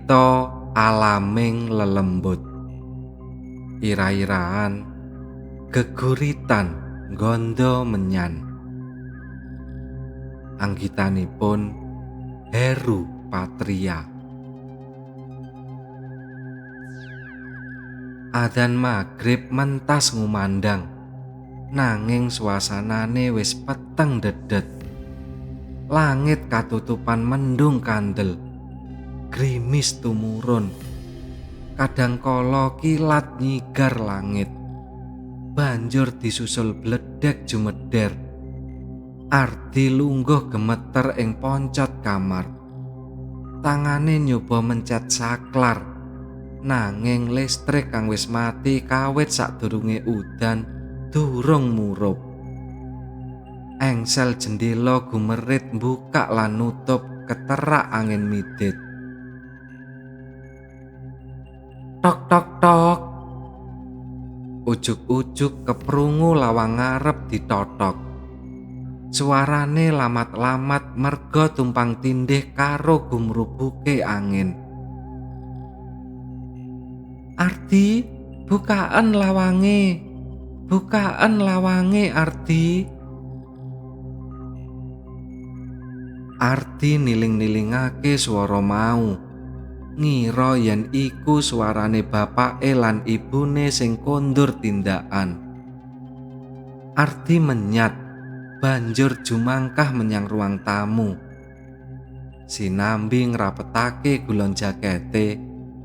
Crita alaming lelembut. Ira-iraan geguritan gondo menyan. Anggitanipun Heru Patria. Adzan magrib mentas ngumandang, nanging suasanane wis peteng dedet. Langit katutupan mendung kandel, grimis tumurun. Kadangkala kilat nyigar langit, banjur disusul bledek jumeder. Ardi lungguh gemeter ing poncot kamar. Tangane nyoba mencet saklar, nanging listrik kang wis mati kawit sadurunge udan durung murup. Engsel jendela gumerit mbukak lan nutup keterak angin midit. Tok tok tok. Ujug-ujug keprungu lawang ngarep ditotok. Suarane lamat-lamat merga tumpang tindih karo gumrubuke angin. Ardi, bukaan lawange. Bukaan lawange, Ardi. Ardi niling-nilingake swara mau. Ngira yen iku suarane bapake lan ibune sing kondur tindakan. Ardi menyat, banjur jumangkah menyang ruang tamu. Sinambi ngrapetake gulon jakete,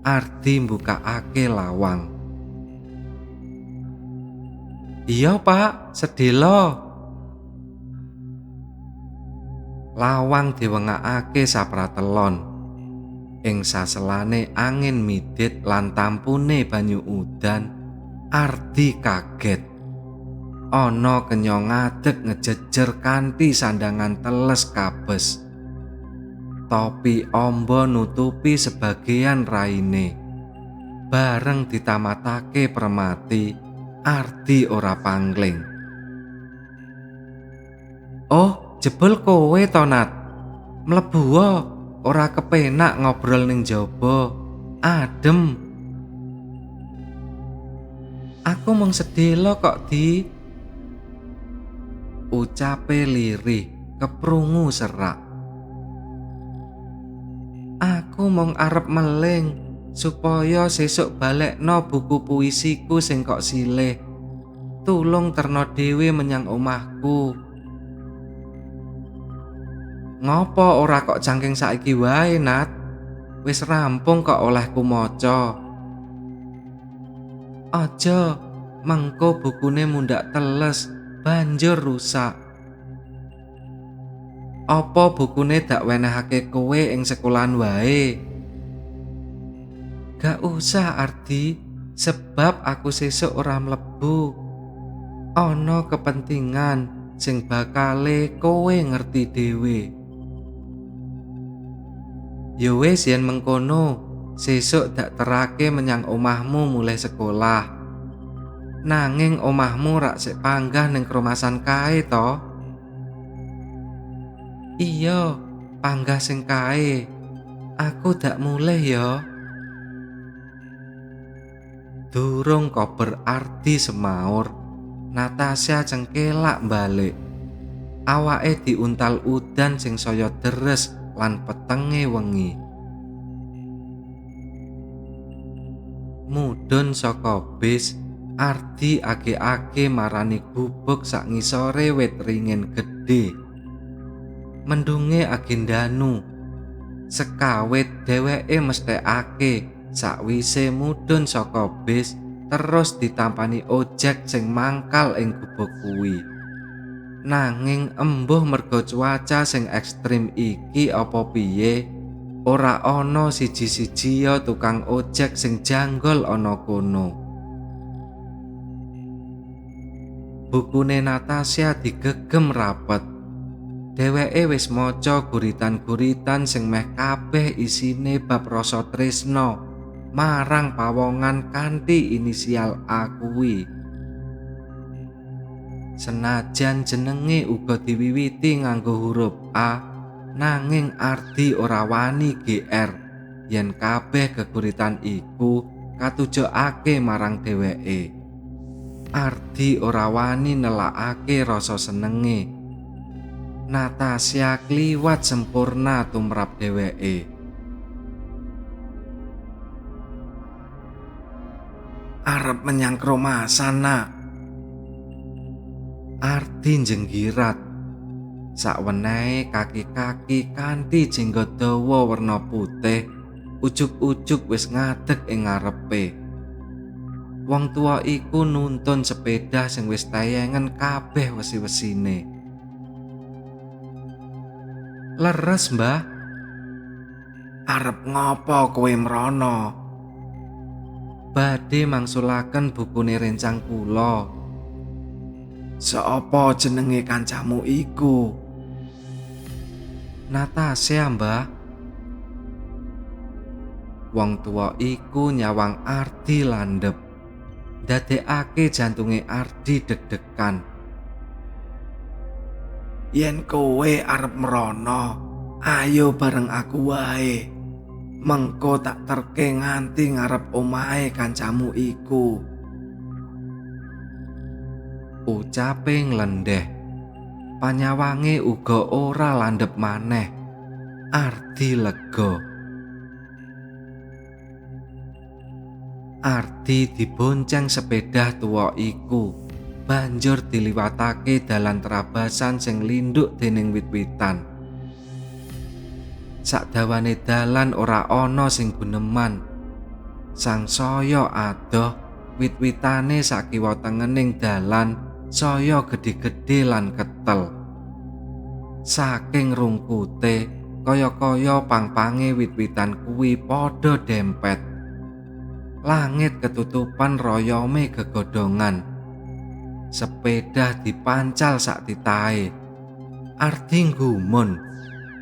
Ardi mbukakake lawang. Iya, Pak, sedelo. Lawang diwengakake sapratelon. Ing saselane angin midit lan tampune banyu udan, Ardi kaget. Ana kenya ngadeg ngejejer kanthi sandangan teles kabes. Topi amba nutupi sebagian raine. Bareng ditamatake permati, Ardi ora pangling. Oh, jebul kowe to, Nat. Mlebu ora kepenak ngobrol ning jaba. Adem. Aku mung sedelo kok, Di. Ucape lirih, keprungu serak. Aku mung arep meling supaya sesuk balekno buku puisiku sing kok silih. Tulung terno dhewe menyang omahku. Ngopo ora kok cangking saiki wae, Nat? Wis rampung kok olehku maca. Aja, mengko bukune mundhak teles, banjur rusak. Apa bukune dak wenehake kowe ing sekolahan wae? Gak usah, Ardi, sebab aku sesuk ora mlebu. Ana kepentingan sing bakale kowe ngerti dhewe. Ya wis yen mengkono, sesuk dak terake menyang omahmu mulai sekolah. Nanging omahmu rak sik panggah ning kromasan kae to? Iya, panggah sing kae. Aku dak mulih ya. Durung kober Ardi semaur, Natasha cengkelak balik. Awake diuntal udan sing saya deres lan petenge wengi. Mudhun saka bis, Ardi age-age marani gubuk sak ngisore wit ringin gedhe. Mendunge agendanu. Sekawit dheweke mesthekake sakwise mudhun saka bis terus ditampani ojek sing mangkal ing gubuk kuwi. Nanging embuh merga cuaca sing ekstrim iki apa piye, ora ana siji-sijiya tukang ojek sing janggol ana kono. Bukune Natasha digegem rapet. Dheweke wis maca guritan-guritan sing meh kabeh isine bab rasa tresna marang pawongan kanthi inisial A kuwi. Senajan jenenge uga diwiwiti nganggo huruf A, nanging Ardi ora wani GR. yen kabeh geguritan iku katujokake marang dheweke. Ardi ora wani nelakake rasa senenge. Natasha kliwat sempurna tumrap dheweke. Arep menyang Kromasan, nak. Ardi njenggirat. Sakwenehe kaki-kaki kanthi jenggot dawa werna putih ujug-ujug wis ngadeg ing ngarepe. Wong tuwa iku nuntun sepeda sing wis tayengen kabeh wesi-wesine. Leres, Mbah. Arep ngopo kowe mrono? Badhe mangsulaken bukune rencang kula. Sapa jenenge kancamu iku? Natasha, Mbah. Wong tuwa iku nyawang Ardi landhep. Ndadekake jantunge Ardi deg-degan. Yen kowe arep mrono, ayo bareng aku wae. Mengko tak terke nganti ngarep omahe kancamu iku. Ucape nglendeh. Panyawange uga ora landhep maneh. Ardi lega. Ardi dibonceng sepeda tuwa iku, banjur diliwatake dalan terabasan sing linduk dening wit-witan. Sakdawane dalan ora ana sing guneman. Sangsaya adoh, wit-witane sakiwa tengening dalan saya gedhe-gedhe lan ketel. Saking rungkute, kaya-kaya pang-pange wit-witan kuwi padha dempet. Langit ketutupan royome gegodhongan. Sepeda dipancal sak titahe. Ardi nggumun.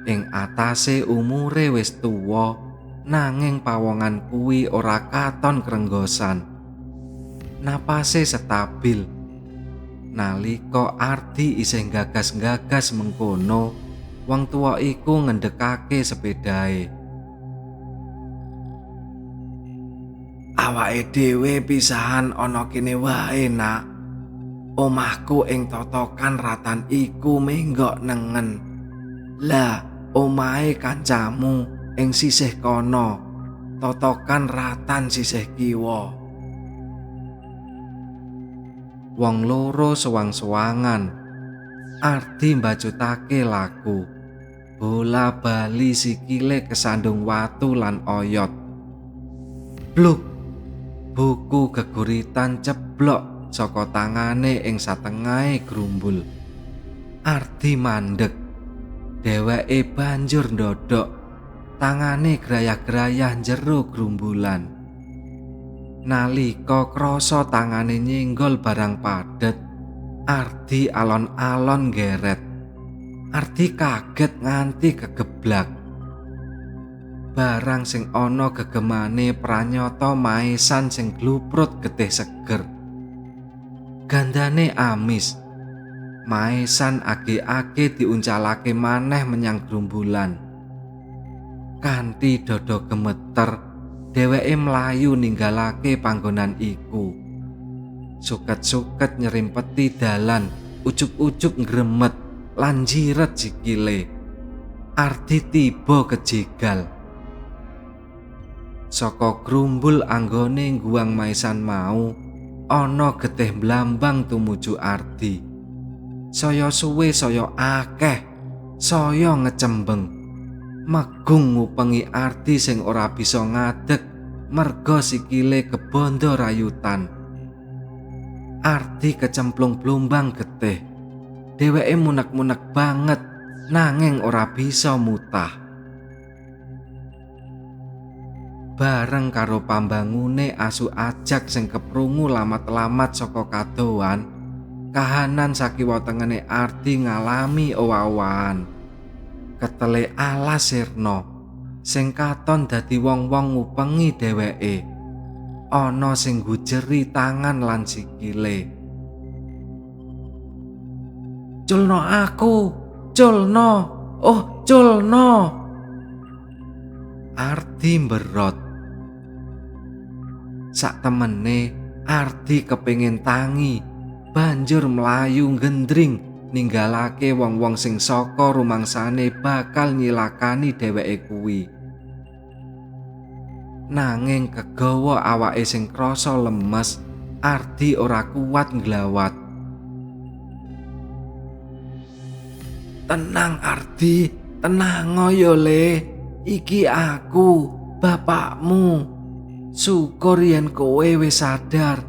Ing atase umure wis tuwa, nanging pawongan kuwi ora katon krenggosan. Napase stabil. Nalika Ardi isih gagas-gagas mengkono, wong tuwa iku ngendhekake sepedahe. Awake dhewe pisahan ana kene wae, nak. Omahku ing totokan ratan iku menggok nengen. Lah, omahe kancamu ing sisih kono, totokan ratan sisih kiwa. Wong loro sewang-sewangan. Ardi mbacutake laku. Bola bali sikile kesandung watu lan oyot. Bluk. Buku geguritan ceblok saka tangane ing satengahe grumbul. Ardi mandeg. Dheweke banjur ndodhok. Tangane grayah-grayah jero grumbulan. Nalika krasa tangane nyenggol barang padhet, Ardi alon-alon geret. Ardi kaget nganti kegeblak. Barang sing ana gegemane pranyata maesan sing gluprut getih seger. Gandane amis. Maesan age-age diuncalake maneh menyang grumbulan. Kanthi dada gemeter, dheweke mlayu ninggalake panggonan iku. Suket-suket nyerimpeti dalan, ujug-ujug ngremet lan jiret sikile. Ardi tiba kejegal. Saka grumbul anggone ngguang maesan mau, ana getih mblambang tumuju Ardi. Saya suwe saya akeh, saya ngecembeng. Megung ngupengi Ardi sing ora bisa ngadeg merga sikile kebondo rayutan. Ardi kecemplung blumbang getih. Dheweke munek-munek banget nanging ora bisa mutah. Bareng karo pambangune asu ajak sing keprungu lamat-lamat saka kadohan, kahanan sakiwa tengene Ardi ngalami owah-owahan. Ketele alas sirna sing katon dadi wong-wong ngupengi dheweke. Ana sing gujeri tangan lan sikile. Culno aku, culno, oh culno. Ardi mberot. Sak temene Ardi kepengin tangi, banjur mlayu gendring ninggalake wong-wong sing saka rumangsane bakal nyilakani dheweke kuwi. Nanging kegawa awake sing krasa lemes, Ardi ora kuat nglawat. Tenang Ardi, tenang yo le. Iki aku, bapakmu. Syukur yen kowe wis sadar.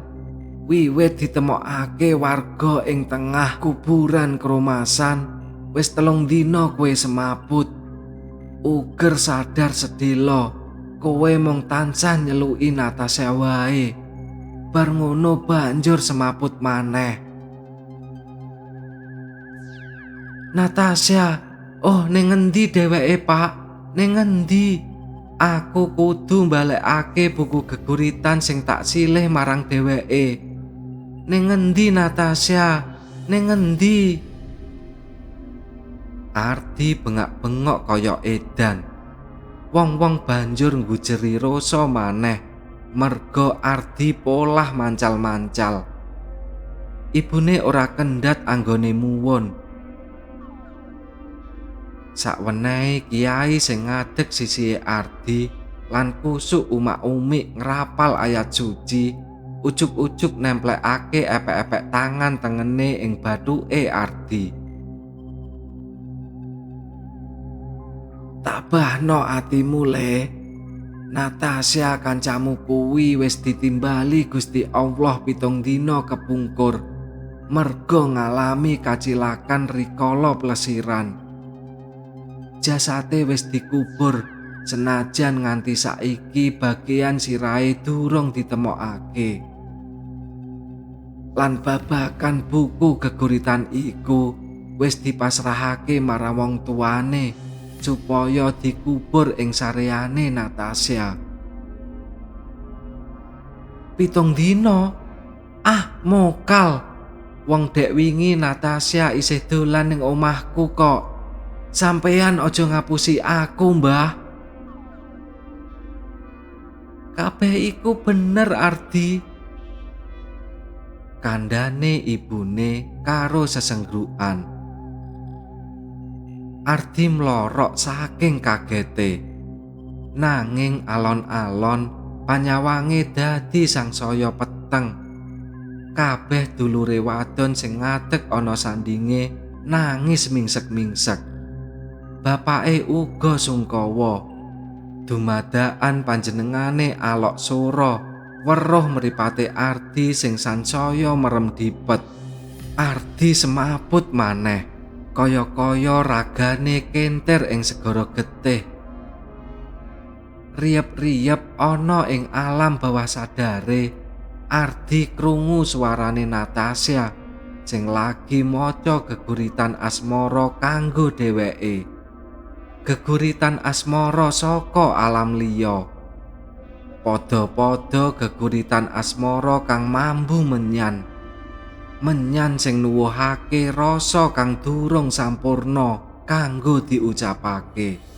Wiwit ditemokake warga ing tengah kuburan Kromasan, wis 3 dina kowe semaput. Uger sadar sedelo, kowe mung tansah nyeluki Natasha wae. Bar ngono banjur semaput maneh. Natasha, oh ning ngendi dheweke, Pak? Ning ngendi? Aku kudu mbalekake buku geguritan sing tak silih marang dheweke. Ning ngendi Natasha? Ning ngendi? Ardi bengak-bengok kaya edan. Wong-wong banjur nggujeri rasa maneh merga Ardi polah mancal-mancal. Ibune ora kendhat anggone muwun. Sakwenehe kiai sing ngadeg sisihe Ardi lan kusuk umak-umik ngrapal ayat suci, ujug-ujug nemplekake epek-epek tangan tengene ing bathuke Ardi. Tabahno atimu le. Natasha kancamu kuwi wis ditimbali Gusti Allah 7 dina kepungkur merga ngalami kacilakan rikala plesiran. Jasate wis dikubur senajan nganti saiki bagian sirahe durung ditemokake. Lan babakan buku geguritan iku wis dipasrahake marang wong tuane supaya dikubur ing sareane Natasha. 7 dina? Ah, mokal. Wong dek wingi Natasha isih dolan ning omahku kok. Sampeyan aja ngapusi aku, Mbah. Kabeh iku bener, Ardi. Kandhane ibune karo sesenggrukan. Ardi mlorok saking kagete. Nanging alon-alon panyawange dadi sangsaya peteng. Kabeh dulure wadon sing ngadeg ana sandinge nangis mingsek-mingsek. Bapake uga sungkawa. Dumadakan panjenengane alok sora weruh mripate Ardi sing sansaya merem dipet. Ardi semaput maneh, kaya-kaya ragane kenter ing segara getih. Riyep-riyep ana ing alam bawah sadare, Ardi krungu suarane Natasha sing lagi maca geguritan asmara kanggo dheweke. Geguritan asmara saka alam liya. Padha-padha geguritan asmara kang mambu menyan. Menyan sing nuwuhake rasa kang durung sampurna kanggo diucapake.